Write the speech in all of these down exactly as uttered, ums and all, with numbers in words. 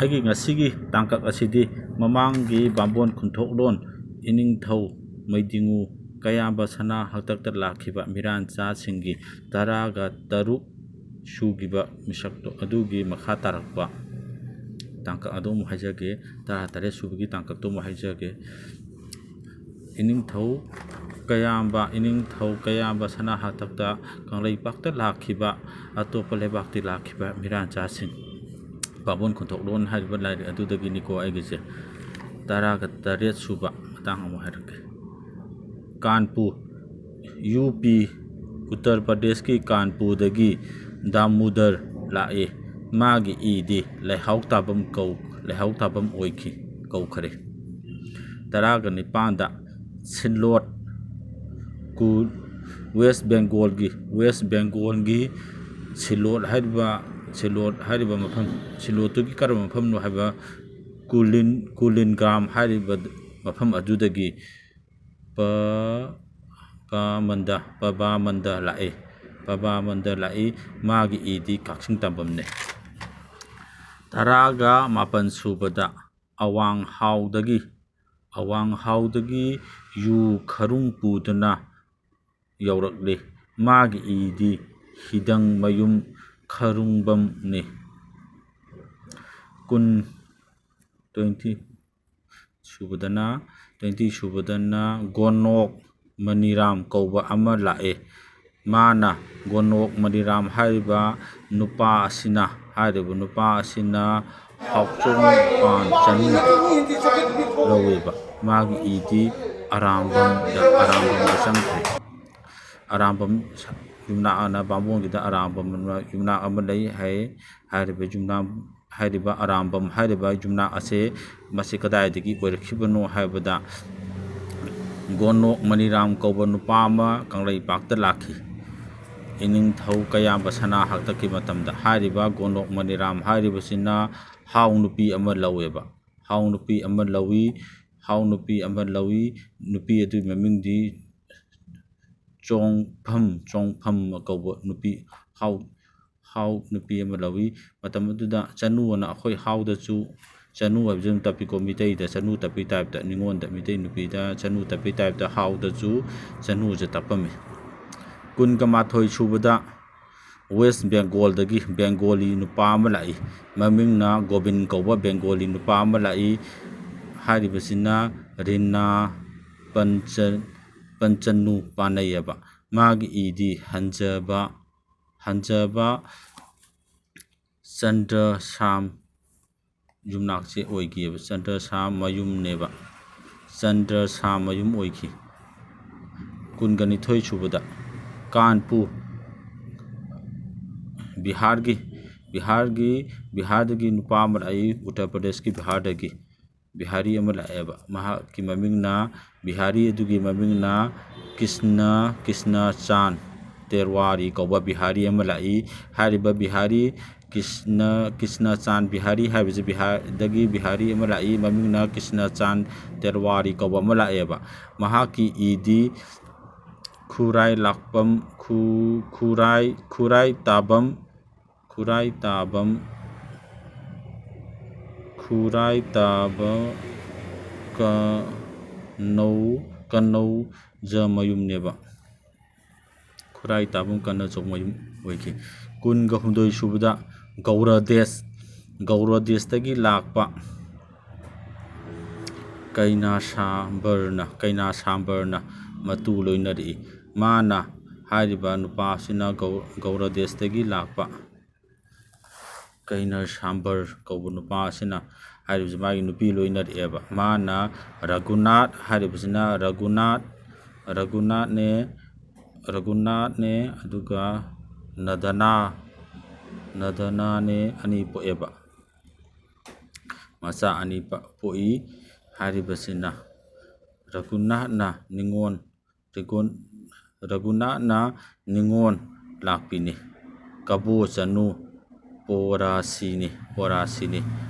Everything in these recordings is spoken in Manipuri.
ꯑꯩꯒꯤ ꯉꯁꯤꯒꯤ ꯇꯥꯡꯀꯛ ꯑꯁꯤꯗꯤ ꯃꯃꯥꯡꯒꯤ ꯕꯥꯝꯕꯣꯟ ꯈꯨꯟꯊꯣꯛꯂꯣꯟ ꯏꯅꯤꯡꯊꯧ ꯃꯩꯗꯤꯡꯉꯨ ꯀꯌꯥꯝꯕ ꯁꯅꯥ ꯍꯥꯛꯇꯛꯇ ꯂꯥꯛꯈꯤꯕ ꯃꯤꯔꯥꯟꯆꯥꯁꯤꯡꯒꯤ ꯇꯔꯥꯒ ꯇꯔꯨꯛ ꯁꯨꯈꯤꯕ ꯃꯤꯁꯛꯇꯣ ꯑꯗꯨꯒꯤ ꯃꯈꯥ ꯇꯥꯔꯛꯄ ꯇꯥꯡꯀꯛ ꯑꯗꯨ ꯑꯃꯨꯛ ꯍꯥꯏꯖꯒꯦ꯫ ꯇꯔꯥ ꯇꯔꯦꯠ ꯁꯨꯕꯒꯤ ꯇꯥꯡꯀꯛꯇꯣ ꯑꯃꯨꯛ ꯍꯥꯏꯖꯒꯦ꯫ ꯏꯅꯤꯡꯊꯧ ꯀꯌꯥꯝꯕ, ꯏꯅꯤꯡꯊꯧ ꯀꯌꯥꯝꯕ ꯁꯅꯥ ꯍꯥꯛꯇꯛꯇ ꯀꯪꯂꯩꯄꯥꯛꯇ ꯂꯥꯛꯈꯤꯕ, ꯑꯇꯣꯞꯄ ꯂꯩꯕꯥꯛꯇꯤ ꯂꯥꯛꯈꯤꯕ ꯃꯤꯔꯥꯟꯆꯥꯁꯤꯡ꯫ ꯕꯥꯝꯕꯣꯟ ꯈꯨꯟꯊꯣꯛꯂꯣꯟ ꯍꯥꯏꯔꯤꯕ ꯂꯥꯏꯔꯤꯛ ꯑꯗꯨꯗꯒꯤꯅꯤꯀꯣ ꯑꯩꯒꯤꯁꯦ꯫ ꯇꯔꯥꯒ ꯇꯔꯦꯠ ꯁꯨꯕ ꯃꯇꯥꯡ ꯑꯃꯨꯛ ꯍꯥꯏꯔꯛꯀꯦ꯫ ꯀꯥꯟꯄꯨꯔ, ꯌꯨ ꯄꯤ, ꯎꯠꯇꯔ ꯄ꯭ꯔꯗꯦꯁꯀꯤ ꯀꯥꯟꯄꯨꯔꯗꯒꯤ ꯗꯥꯃꯨꯗꯔ ꯂꯥꯛꯏ꯫ ꯃꯥꯒꯤ ꯏꯗꯤ ꯂꯩꯍꯥꯎ ꯇꯥꯐꯝ ꯀꯧ-, ꯂꯩꯍꯥꯎ ꯇꯥꯐꯝ ꯑꯣꯏꯈꯤ, ꯀꯧꯈ꯭ꯔꯦ꯫ ꯇꯔꯥꯒ ꯅꯤꯄꯥꯟꯗ ꯁꯤꯜꯂꯣꯠ, ꯀꯨ-, ꯋꯦꯁ ꯕꯦꯡꯒꯣꯜꯒꯤ, ꯋꯦꯁ ꯕꯦꯡꯒꯣꯜꯒꯤ ꯁꯤꯜꯂꯣꯠ ꯍꯥꯏꯔꯤꯕ, ꯁꯤꯜꯂꯣꯠ ꯍꯥꯏꯔꯤꯕ ꯃꯐꯝ, ꯁꯤꯜꯂꯣꯠꯇꯨꯒꯤ ꯀꯔꯝꯕ ꯃꯐꯝꯅꯣ ꯍꯥꯏꯕ ꯀꯨꯂꯤꯟ-, ꯀꯨꯂꯤꯟꯒ꯭ꯔꯥꯝ ꯍꯥꯏꯔꯤꯕ ꯃꯐꯝ ꯑꯗꯨꯗꯒꯤ ꯄ-, ꯄꯥꯃꯟꯗ, ꯄꯕꯥꯃꯟꯗ ꯂꯥꯛꯏ꯫ ꯄꯕꯥꯃꯟꯗ ꯂꯥꯛꯏ꯫ ꯃꯥꯒꯤ ꯏꯗꯤ ꯀꯛꯆꯤꯡ ꯇꯝꯕꯝꯅꯤ꯫ ꯇꯔꯥꯒ ꯃꯥꯄꯟ ꯁꯨꯕꯗ ꯑꯋꯥꯡ ꯍꯥꯎꯗꯒꯤ, ꯑꯋꯥꯡ ꯍꯥꯎꯗꯒꯤ ꯌꯨ ꯈꯔꯨꯡ ꯄꯨꯗꯨꯅ ꯌꯧꯔꯛꯂꯤ꯫ ꯃꯥꯒꯤ ꯏꯗꯤ ꯍꯤꯗꯪꯃꯌꯨꯝ ꯈꯔꯨꯡꯕꯝꯅꯤ꯫ ꯀꯨꯟ, twenty ꯁꯨꯕꯗꯅ, twenty ꯁꯨꯕꯗꯅ ꯒꯣꯅꯣꯛ ꯃꯅꯤꯔꯥꯝ ꯀꯧꯕ ꯑꯃ ꯂꯥꯛꯑꯦ꯫ ꯃꯥꯅ, ꯒꯣꯅꯣꯛ ꯃꯅꯤꯔꯥꯝ ꯍꯥꯏꯔꯤꯕ ꯅꯨꯄꯥ ꯑꯁꯤꯅ, ꯍꯥꯏꯔꯤꯕ ꯅꯨꯄꯥ ꯑꯁꯤꯅ ꯍꯥꯎꯆꯣꯡ ꯄꯥꯟ ꯆꯅꯤ ꯂꯧꯋꯦꯕ꯫ ꯃꯥꯒꯤ ꯏꯗꯤ ꯑꯔꯥꯝꯕꯝꯗ, ꯑꯔꯥꯝꯕꯝꯗ ꯆꯪꯈ꯭ꯔꯦ꯫ ꯑꯔꯥꯝꯕꯝ ꯌꯨꯝꯅꯥꯛ ꯑꯅ ꯕꯥꯃꯣꯟꯒꯤꯗ ꯑꯔꯥꯝꯕꯝ ꯑꯅ ꯌꯨꯝꯅꯥꯛ ꯑꯃ ꯂꯩ ꯍꯥꯏ꯫ ꯍꯥꯏꯔꯤꯕ ꯌꯨꯝꯅꯥꯛ, ꯍꯥꯏꯔꯤꯕ ꯑꯔꯥꯝꯕꯝ ꯍꯥꯏꯔꯤꯕ ꯌꯨꯝꯅꯥꯛ ꯑꯁꯦ ꯃꯁꯤ ꯀꯗꯥꯏꯗꯒꯤ ꯑꯣꯏꯔꯛꯈꯤꯕꯅꯣ ꯍꯥꯏꯕꯗ, ꯒꯣꯅꯣꯛ ꯃꯅꯤꯔꯥꯝ ꯀꯧꯕ ꯅꯨꯄꯥ ꯑꯃ ꯀꯪꯂꯩꯄꯥꯛꯇ ꯂꯥꯛꯈꯤ꯫ ꯏꯅꯤꯡꯊꯧ ꯀꯌꯥꯝꯕ ꯁꯅꯥ ꯍꯥꯛꯇꯛꯀꯤ ꯃꯇꯝꯗ ꯍꯥꯏꯔꯤꯕ ꯒꯣꯅꯣꯛ ꯃꯅꯤꯔꯥꯝ ꯍꯥꯏꯔꯤꯕꯁꯤꯅ ꯍꯥꯎ ꯅꯨꯄꯤ ꯑꯃ ꯂꯧꯋꯦꯕ꯫ ꯍꯥꯎ ꯅꯨꯄꯤ ꯑꯃ ꯂꯧꯏ꯫ ꯍꯥꯎ ꯅꯨꯄꯤ ꯑꯃ ꯂꯧꯏ꯫ ꯅꯨꯄꯤ ꯑꯗꯨꯒꯤ ꯃꯃꯤꯡꯗꯤ ꯆꯣꯡꯐꯝ, ꯆꯣꯡꯐꯝ ꯀꯧꯕ ꯅꯨꯄꯤ, ꯍꯥꯎ, ꯍꯥꯎ ꯅꯨꯄꯤ ꯑꯃ ꯂꯧꯏ꯫ ꯃꯇꯝ ꯑꯗꯨꯗ ꯆꯅꯨ ꯑꯅ ꯑꯩꯈꯣꯏ ꯍꯥꯎꯗꯁꯨ ꯆꯅꯨ ꯍꯥꯏꯕꯁꯤ ꯑꯗꯨꯝ ꯇꯞꯄꯤꯀꯣ, ꯃꯤꯇꯩꯗ ꯆꯅꯨ ꯇꯞꯄꯤ ꯇꯥꯏꯞꯇ, ꯅꯤꯉꯣꯟꯗ, ꯃꯤꯇꯩ ꯅꯨꯄꯤꯗ ꯆꯅꯨ ꯇꯞꯄꯤ ꯇꯥꯏꯞꯇ ꯍꯥꯎꯗꯁꯨ ꯆꯅꯨꯁꯦ ꯇꯞꯄꯝꯃꯤ꯫ ꯀꯨꯟꯒ ꯃꯥꯊꯣꯏ ꯁꯨꯕꯗ ꯋꯦꯁ ꯕꯦꯡꯒꯣꯜꯗꯒꯤ ꯕꯦꯡꯒꯣꯂꯤ ꯅꯨꯄꯥ ꯑꯃ ꯂꯥꯛꯏ꯫ ꯃꯃꯤꯡꯅ ꯒꯣꯕꯤꯟ ꯀꯧꯕ ꯕꯦꯡꯒꯣꯂꯤ ꯅꯨꯄꯥ ꯑꯃ ꯂꯥꯛꯏ꯫ ꯍꯥꯏꯔꯤꯕꯁꯤꯅ ꯔꯤꯅꯥ ꯄꯟꯆ-, ꯄꯟꯆꯅꯨ ꯄꯥꯅꯩꯌꯦꯕ꯫ ꯃꯥꯒꯤ ꯏꯗꯤ ꯍꯟꯖꯕ, ꯍꯟꯖꯕ ꯆꯟꯗ꯭ꯔꯁꯥꯝ ꯌꯨꯝꯅꯥꯛꯁꯦ ꯑꯣꯏꯈꯤꯑꯕ꯫ ꯆꯟꯗ꯭ꯔꯁꯥꯝ ꯃꯌꯨꯝꯅꯦꯕ꯫ ꯆꯟꯗ꯭ꯔꯁꯥꯝ ꯃꯌꯨꯝ ꯑꯣꯏꯈꯤ꯫ ꯀꯨꯟꯒ ꯅꯤꯊꯣꯏ ꯁꯨꯕꯗ ꯀꯥꯟꯄꯨꯔ, ꯕꯤꯍꯥꯔꯒꯤ, ꯕꯤꯍꯥꯔꯒꯤ, ꯕꯤꯍꯥꯔꯗꯒꯤ ꯅꯨꯄꯥ ꯑꯃ ꯂꯥꯛꯏ, ꯎꯠꯇꯔ ꯄ꯭ꯔꯗꯦꯁꯀꯤ ꯕꯤꯍꯥꯔꯗꯒꯤ ꯕꯤꯍꯥꯔꯤ ꯑꯃ ꯂꯥꯛꯑꯦꯕ꯫ ꯃꯍꯥꯛꯀꯤ ꯃꯃꯤꯡꯅ, ꯕꯤꯍꯥꯔꯤ ꯑꯗꯨꯒꯤ ꯃꯃꯤꯡꯅ ꯀ꯭ꯔꯤꯁꯅ, ꯀ꯭ꯔꯤꯁꯅ ꯆꯥꯟ ꯇꯦꯔꯋꯥꯔꯤ ꯀꯧꯕ ꯕꯤꯍꯥꯔꯤ ꯑꯃ ꯂꯥꯛꯏ꯫ ꯍꯥꯏꯔꯤꯕ ꯕꯤꯍꯥꯔꯤ ꯀ꯭ꯔꯤꯁꯅ, ꯀ꯭ꯔꯤꯁꯅ ꯆꯥꯟ ꯕꯤꯍꯥꯔꯤ ꯍꯥꯏꯕꯁꯤ ꯕꯤꯍꯥꯔꯗꯒꯤ ꯕꯤꯍꯥꯔꯤ ꯑꯃ ꯂꯥꯛꯏ꯫ ꯃꯃꯤꯡꯅ ꯀ꯭ꯔꯤꯁꯅ ꯆꯥꯟ ꯇꯦꯔꯋꯥꯔꯤ ꯀꯧꯕ ꯑꯃ ꯂꯥꯛꯑꯦꯕ꯫ ꯃꯍꯥꯛꯀꯤ ꯏꯗꯤ ꯈꯨꯔꯥꯏ ꯂꯥꯛꯄꯝ, ꯈꯨ-, ꯈꯨꯔꯥꯏ, ꯈꯨꯔꯥꯏ ꯇꯥꯕꯝ, ꯈꯨꯔꯥꯏ ꯇꯥꯕꯝ, ꯈꯨꯔꯥꯏ ꯇꯥꯕ ꯀꯅꯧ, ꯀꯅꯧꯖꯃꯌꯨꯝꯅꯦꯕ꯫ ꯈꯨꯔꯥꯏ ꯇꯥꯕꯝ ꯀꯅꯧꯖꯃꯌꯨꯝ ꯑꯣꯏꯈꯤ꯫ ꯀꯨꯟꯒ ꯍꯨꯝꯗꯣꯏ ꯁꯨꯕꯗ ꯒꯧꯔꯗꯦꯁ, ꯒꯧꯔꯗꯦꯁꯇꯒꯤ ꯂꯥꯛꯄ ꯀꯩꯅꯥꯁꯥꯝꯕꯔꯅ, ꯀꯩꯅꯥꯁꯥꯝꯕꯔꯅ ꯃꯇꯨ ꯂꯣꯏꯅꯔꯛꯏ꯫ ꯃꯥꯅ ꯍꯥꯏꯔꯤꯕ ꯅꯨꯄꯥ ꯑꯁꯤꯅ ꯒꯧ-, ꯒꯧꯔꯗꯦꯁꯇꯒꯤ ꯂꯥꯛꯄ ꯀꯩꯅꯥꯁꯥꯝꯕꯔ ꯀꯧꯕ ꯅꯨꯄꯥ ꯑꯁꯤꯅ ꯍꯥꯏꯔꯤꯕꯁꯤ ꯃꯥꯒꯤ ꯅꯨꯄꯤ ꯂꯣꯏꯅꯔꯛꯑꯦꯕ꯫ ꯃꯥꯅ ꯔꯘꯨꯅꯥꯊ ꯍꯥꯏꯔꯤꯕꯁꯤꯅ ꯔꯘꯨꯅꯥꯊ, ꯔꯘꯨꯅꯥꯊꯅꯦ, ꯔꯘꯨꯅꯥꯊꯅꯦ, ꯑꯗꯨꯒ ꯅꯗꯅꯥ, ꯅꯗꯅꯥꯅꯦ ꯑꯅꯤ ꯄꯣꯛꯑꯦꯕ꯫ ꯃꯆꯥ ꯑꯅꯤ ꯄ-, ꯄꯣꯛꯏ꯫ ꯍꯥꯏꯔꯤꯕꯁꯤꯅ ꯔꯘꯨꯅꯥꯊꯅ ꯅꯤꯉꯣꯜ, ꯔꯘꯨ-, ꯔꯘꯨꯅꯥꯊꯅ ꯅꯤꯉꯣꯜ ꯂꯥꯛꯄꯤꯅꯤ꯫ ꯀꯕꯣ ꯆꯅꯨ ꯄꯣꯔꯥꯁꯤꯅꯤ, ꯄꯣꯔꯥꯁꯤꯅꯤ꯫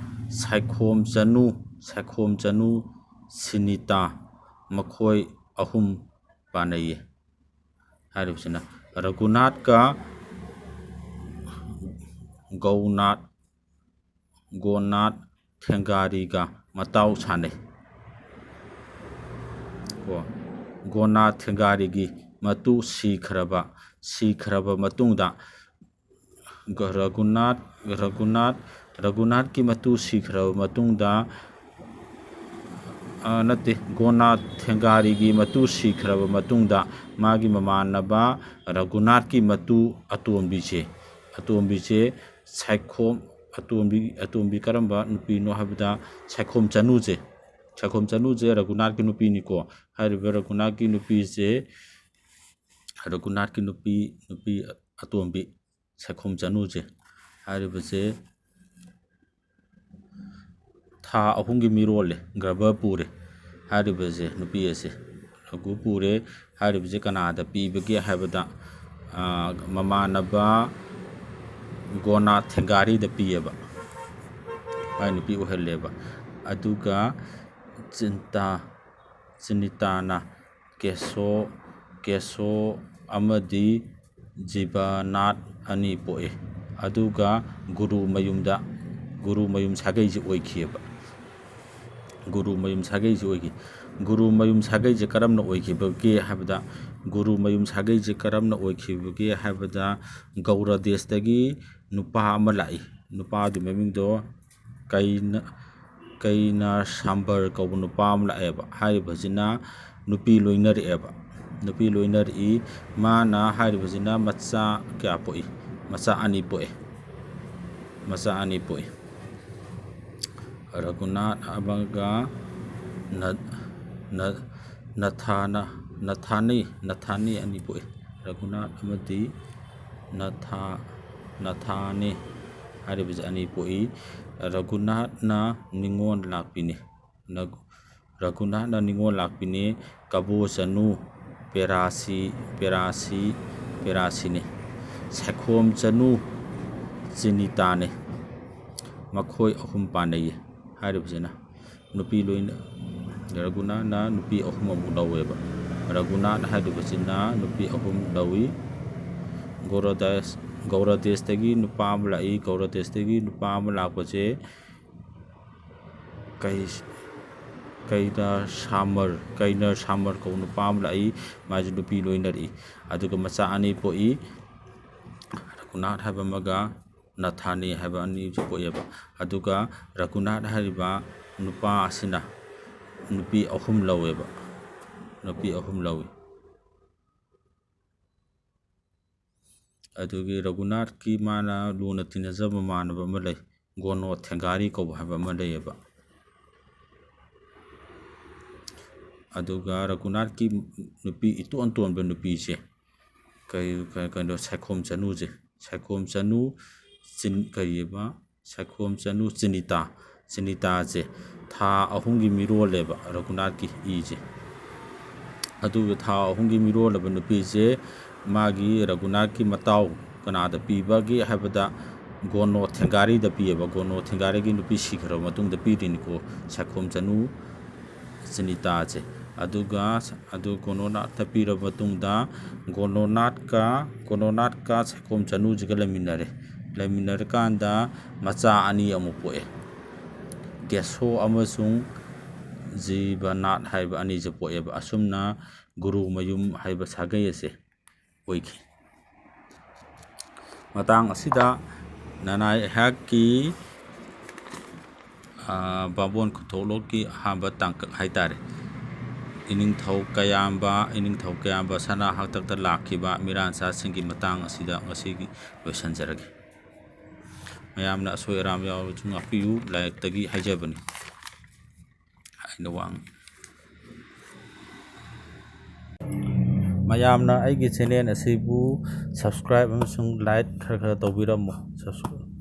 ꯁꯥꯏꯈꯣꯝ ꯆꯅꯨ, ꯁꯥꯏꯈꯣꯝ ꯆꯅꯨ ꯁꯤꯅꯤꯇꯥ, ꯃꯈꯣꯏ ꯑꯍꯨꯝ ꯄꯥꯅꯩꯌꯦ꯫ ꯍꯥꯏꯔꯤꯕꯁꯤꯅ ꯔꯘꯨꯅꯥꯊꯀ, ꯒꯧꯅꯥꯊ, ꯒꯣꯅꯥꯊ ꯊꯦꯡꯒꯥꯔꯤꯒ ꯃꯇꯥꯎ ꯁꯥꯟꯅꯩ꯫ ꯀꯣ, ꯒꯣꯅꯥꯊ ꯊꯦꯡꯒꯥꯔꯤꯒꯤ ꯃꯇꯨ ꯁꯤꯈ꯭ꯔꯕ, ꯁꯤꯈ꯭ꯔꯕ ꯃꯇꯨꯡꯗ, ꯔꯘꯨꯅꯥꯊ, ꯔꯘꯨꯅꯥꯊ, ꯔꯘꯨꯅꯥꯊꯀꯤ ꯃꯇꯨ ꯁꯤꯈ꯭ꯔꯕ ꯃꯇꯨꯡꯗ, ꯑ, ꯅꯠꯇꯦ, ꯒꯣꯅꯥꯊ ꯊꯦꯡꯒꯥꯔꯤꯒꯤ ꯃꯇꯨ ꯁꯤꯈ꯭ꯔꯕ ꯃꯇꯨꯡꯗ, ꯃꯥꯒꯤ ꯃꯃꯥꯟꯅꯕ ꯔꯘꯨꯅꯥꯊꯀꯤ ꯃꯇꯨ ꯑꯇꯣꯝꯕꯤꯁꯦ, ꯑꯇꯣꯝꯕꯤꯁꯦ ꯁꯥꯏꯈꯣꯝ, ꯑꯇꯣꯝꯕꯤ, ꯑꯇꯣꯝꯕꯤ ꯀꯔꯝꯕ ꯅꯨꯄꯤꯅꯣ ꯍꯥꯏꯕꯗ, ꯁꯥꯏꯈꯣꯝ ꯆꯅꯨꯁꯦ, ꯁꯥꯏꯈꯣꯝ ꯆꯅꯨꯁꯦ ꯔꯘꯨꯅꯥꯊꯀꯤ ꯅꯨꯄꯤꯅꯤꯀꯣ꯫ ꯍꯥꯏꯔꯤꯕ ꯔꯘꯨꯅꯥꯊꯀꯤ ꯅꯨꯄꯤꯁꯦ, ꯔꯘꯨꯅꯥꯊꯀꯤ ꯅꯨꯄꯤ, ꯅꯨꯄꯤ ꯑꯇꯣꯝꯕꯤ ꯁꯥꯏꯈꯣꯝ ꯆꯅꯨꯁꯦ, ꯍꯥꯏꯔꯤꯕꯁꯦ ꯊꯥ ꯑꯍꯨꯝꯒꯤ ꯃꯤꯔꯣꯜꯂꯦ, ꯒꯔꯚ ꯄꯨꯔꯦ꯫ ꯍꯥꯏꯔꯤꯕꯁꯦ ꯅꯨꯄꯤ ꯑꯁꯦ ꯔꯘꯨ ꯄꯨꯔꯦ꯫ ꯍꯥꯏꯔꯤꯕꯁꯦ ꯀꯅꯥꯗ ꯄꯤꯕꯒꯦ ꯍꯥꯏꯕꯗ, ꯑ, ꯃꯃꯥꯟꯅꯕ ꯒꯣꯅꯥꯊ ꯊꯦꯡꯒꯥꯔꯤꯗ ꯄꯤꯌꯦꯕ, ꯃꯥꯏ ꯅꯨꯄꯤ ꯑꯣꯏꯍꯜꯂꯦꯕ꯫ ꯑꯗꯨꯒ ꯆꯤꯟꯇꯥ, ꯆꯤꯅꯤꯇꯥꯅ ꯀꯦꯁꯣ, ꯀꯦꯁꯣ ꯑꯃꯗꯤ ꯖꯤꯕꯅꯥꯊ ꯑꯅꯤ ꯄꯣꯛꯏ꯫ ꯑꯗꯨꯒ ꯒꯨꯔꯨ ꯃꯌꯨꯝꯗ, ꯒꯨꯔꯨ ꯃꯌꯨꯝ ꯁꯥꯒꯩꯁꯤ ꯑꯣꯏꯈꯤꯑꯕ꯫ ꯒꯨꯔꯨ ꯃꯌꯨꯝ ꯁꯥꯒꯩꯁꯤ ꯑꯣꯏꯈꯤ꯫ ꯒꯨꯔꯨ ꯃꯌꯨꯝ ꯁꯥꯒꯩꯁꯦ ꯀꯔꯝꯅ ꯑꯣꯏꯈꯤꯕꯒꯦ ꯍꯥꯏꯕꯗ, ꯒꯨꯔꯨ ꯃꯌꯨꯝ ꯁꯥꯒꯩꯁꯦ ꯀꯔꯝꯅ ꯑꯣꯏꯈꯤꯕꯒꯦ ꯍꯥꯏꯕꯗ, ꯒꯧꯔ ꯗꯦꯁꯇꯒꯤ ꯅꯨꯄꯥ ꯑꯃ ꯂꯥꯛꯏ꯫ ꯅꯨꯄꯥꯗꯨꯒꯤ ꯃꯃꯤꯡꯗꯣ ꯀꯩꯅ, ꯀꯩꯅ ꯁꯝꯕꯔ ꯀꯧꯕ ꯅꯨꯄꯥ ꯑꯃ ꯂꯥꯛꯑꯦꯕ꯫ ꯍꯥꯏꯔꯤꯕꯁꯤꯅ ꯅꯨꯄꯤ ꯂꯣꯏꯅꯔꯛꯑꯦꯕ꯫ ꯅꯨꯄꯤ ꯂꯣꯏꯅꯔꯛꯏ꯫ ꯃꯥꯅ ꯍꯥꯏꯔꯤꯕꯁꯤꯅ ꯃꯆꯥ ꯀꯌꯥ ꯄꯣꯛꯏ? ꯃꯆꯥ ꯑꯅꯤ ꯄꯣꯛꯑꯦ꯫ ꯃꯆꯥ ꯑꯅꯤ ꯄꯣꯛꯏ꯫ ꯔꯘꯨꯅꯥꯊ ꯑꯃꯒ ꯅ-, ꯅ-, ꯅꯊꯥꯅ-, ꯅꯊꯥꯅꯤ, ꯅꯊꯥꯅꯤ ꯑꯅꯤ ꯄꯣꯛꯏ꯫ ꯔꯘꯨꯅꯥꯊ ꯑꯃꯗꯤ ꯅꯊꯥ-, ꯅꯊꯥꯅꯤ ꯍꯥꯏꯔꯤꯕꯁꯦ ꯑꯅꯤ ꯄꯣꯛꯏ꯫ ꯔꯘꯨꯅꯥꯊꯅ ꯅꯤꯉꯣꯜ ꯂꯥꯛꯄꯤꯅꯤ꯫ ꯅ-, ꯔꯘꯨꯅꯥꯊꯅ ꯅꯤꯉꯣꯜ ꯂꯥꯛꯄꯤꯅꯤ꯫ ꯀꯕꯣ ꯆꯅꯨ ꯄꯦꯔꯥꯁꯤ, ꯄꯦꯔꯥꯁꯤ, ꯄꯦꯔꯥꯁꯤꯅꯤ꯫ ꯁꯥꯏꯈꯣꯝ ꯆꯅꯨ ꯆꯤꯅꯤꯇꯥꯅꯤ꯫ ꯃꯈꯣꯏ ꯑꯍꯨꯝ ꯄꯥꯟꯅꯩꯌꯦ꯫ ꯍꯥꯏꯔꯤꯕꯁꯤꯅ ꯅꯨꯄꯤ ꯂꯣꯏꯅ, ꯔꯘꯨꯅꯥꯊꯅ ꯅꯨꯄꯤ ꯑꯍꯨꯝ ꯑꯃꯨꯛ ꯂꯧꯋꯦꯕ꯫ ꯔꯘꯨꯅꯥꯊ ꯍꯥꯏꯔꯤꯕꯁꯤꯅ ꯅꯨꯄꯤ ꯑꯍꯨꯝ ꯂꯧꯏ꯫ ꯒꯧꯔ ꯗꯦꯁ-, ꯒꯧꯔ ꯗꯦꯁꯇꯒꯤ ꯅꯨꯄꯥ ꯑꯃ ꯂꯥꯛꯏ꯫ ꯒꯧꯔ ꯗꯦꯁꯇꯒꯤ ꯅꯨꯄꯥ ꯑꯃ ꯂꯥꯛꯄꯁꯦ ꯀꯩ-, ꯀꯩꯅ ꯁꯥꯃꯔ, ꯀꯩꯅ ꯁꯥꯃꯔ ꯀꯧꯕ ꯅꯨꯄꯥ ꯑꯃ ꯂꯥꯛꯏ꯫ ꯃꯥꯁꯦ ꯅꯨꯄꯤ ꯂꯣꯏꯅꯔꯛꯏ꯫ ꯑꯗꯨꯒ ꯃꯆꯥ ꯑꯅꯤ ꯄꯣꯛꯏ, ꯔꯘꯨꯅꯥꯊ ꯍꯥꯏꯕ ꯑꯃꯒ ꯅꯥꯊꯥꯅꯤ ꯍꯥꯏꯕ ꯑꯅꯤꯁꯨ ꯄꯣꯛꯑꯦꯕ꯫ ꯑꯗꯨꯒ ꯔꯘꯨꯅꯥꯊ ꯍꯥꯏꯔꯤꯕ ꯅꯨꯄꯥ ꯑꯁꯤꯅ ꯅꯨꯄꯤ ꯑꯍꯨꯝ ꯂꯧꯋꯦꯕ, ꯅꯨꯄꯤ ꯑꯍꯨꯝ ꯂꯧꯏ꯫ ꯑꯗꯨꯒꯤ ꯔꯘꯨꯅꯥꯊꯀꯤ ꯃꯥꯅ ꯂꯨꯅ ꯇꯤꯟꯅꯖꯕ ꯃꯃꯥꯟꯅꯕ ꯑꯃ ꯂꯩ, ꯒꯣꯅꯣ ꯊꯦꯡꯒꯥꯔꯤ ꯀꯧꯕ ꯍꯥꯏꯕ ꯑꯃ ꯂꯩꯌꯦꯕ꯫ ꯑꯗꯨꯒ ꯔꯘꯨꯅꯥꯊꯀꯤ ꯅꯨꯄꯤ ꯏꯇꯣꯟ ꯇꯣꯟꯕ ꯅꯨꯄꯤꯁꯦ ꯀꯩ-, ꯀꯩ-, ꯀꯩꯅꯣ, ꯁꯥꯏꯈꯣꯝ ꯆꯅꯨꯁꯦ, ꯁꯥꯏꯈꯣꯝ ꯆꯅꯨ ꯆꯤꯟ-, ꯀꯔꯤꯑꯕ, ꯁꯥꯏꯈꯣꯝ ꯆꯅꯨ ꯆꯤꯅꯤꯇꯥ, ꯆꯤꯅꯤꯇꯥꯁꯦ ꯊꯥ ꯑꯍꯨꯝꯒꯤ ꯃꯤꯔꯣꯜꯂꯦꯕ ꯔꯘꯨꯅꯥꯊꯀꯤ ꯏꯁꯦ꯫ ꯑꯗꯨꯒ ꯊꯥ ꯑꯍꯨꯝꯒꯤ ꯃꯤꯔꯣꯜꯂꯕ ꯅꯨꯄꯤꯁꯦ ꯃꯥꯒꯤ ꯔꯘꯨꯅꯥꯊꯀꯤ ꯃꯇꯥꯎ ꯀꯅꯥꯗ ꯄꯤꯕꯒꯦ ꯍꯥꯏꯕꯗ ꯒꯣꯅꯣ ꯊꯦꯡꯒꯥꯔꯤꯗ ꯄꯤꯌꯦꯕ꯫ ꯒꯣꯅꯣ ꯊꯦꯡꯒꯥꯔꯤꯒꯤ ꯅꯨꯄꯤ ꯁꯤꯈ꯭ꯔꯕ ꯃꯇꯨꯡꯗ ꯄꯤꯔꯤꯅꯤꯀꯣ ꯁꯥꯏꯈꯣꯝ ꯆꯅꯨ ꯆꯤꯅꯤꯇꯥꯁꯦ꯫ ꯑꯗꯨꯒ ꯑꯗꯨ ꯒꯣꯅꯣꯅꯥꯊꯇ ꯄꯤꯔꯕ ꯃꯇꯨꯡꯗ ꯒꯣꯅꯣꯅꯥꯊꯀ, ꯒꯣꯅꯣꯅꯥꯊꯀ ꯁꯥꯏꯈꯣꯝ ꯆꯅꯨꯁꯤꯒ ꯂꯩꯃꯤꯟꯅꯔꯦ꯫ ꯂꯩꯃꯤꯟꯅꯔꯀꯥꯟꯗ ꯃꯆꯥ ꯑꯅꯤ ꯑꯃꯨꯛ ꯄꯣꯛꯑꯦ꯫ ꯀꯦꯁꯣ ꯑꯃꯁꯨꯡ ꯖꯤꯕꯅꯥꯊ ꯍꯥꯏꯕ ꯑꯅꯤꯁꯦ ꯄꯣꯛꯑꯦꯕ꯫ ꯑꯁꯨꯝꯅ ꯒꯨꯔꯨꯃꯌꯨꯝ ꯍꯥꯏꯕ ꯁꯥꯒꯩ ꯑꯁꯦ ꯑꯣꯏꯈꯤ꯫ ꯃꯇꯥꯡ ꯑꯁꯤꯗ ꯅꯅꯥꯏ ꯑꯩꯍꯥꯛꯀꯤ, ꯑ, ꯕꯥꯃꯣꯟ ꯈꯨꯊꯣꯛꯂꯣꯟꯒꯤ ꯑꯍꯥꯟꯕ ꯇꯥꯡꯀꯛ ꯍꯥꯏꯇꯥꯔꯦ, ꯏꯅꯤꯡꯊꯧ ꯀꯌꯥꯝꯕ, ꯏꯅꯤꯡꯊꯧ ꯀꯌꯥꯝꯕ ꯁꯅꯥ ꯍꯥꯛꯇꯛꯇ ꯂꯥꯛꯈꯤꯕ ꯃꯤꯔꯥꯟꯁꯥꯁꯤꯡꯒꯤ ꯃꯇꯥꯡ ꯑꯁꯤꯗ ꯉꯁꯤꯒꯤ ꯂꯣꯏꯁꯤꯟꯖꯔꯒꯦ꯫ ꯃꯌꯥꯝꯅ ꯑꯁꯣꯏ ꯑꯔꯥꯟ ꯌꯥꯎꯔꯕꯁꯨ ꯉꯥꯛꯄꯤꯌꯨ, ꯂꯥꯏꯔꯤꯛꯇꯒꯤ ꯍꯥꯏꯖꯕꯅꯤ꯫ ꯑꯩꯅ ꯋꯥꯡ-, ꯃꯌꯥꯝꯅ ꯑꯩꯒꯤ channel ꯑꯁꯤꯕꯨ subscribe ꯑꯃꯁꯨꯡ like ꯈꯔ ꯈꯔ ꯇꯧꯕꯤꯔꯝꯃꯨ꯫ Subscribe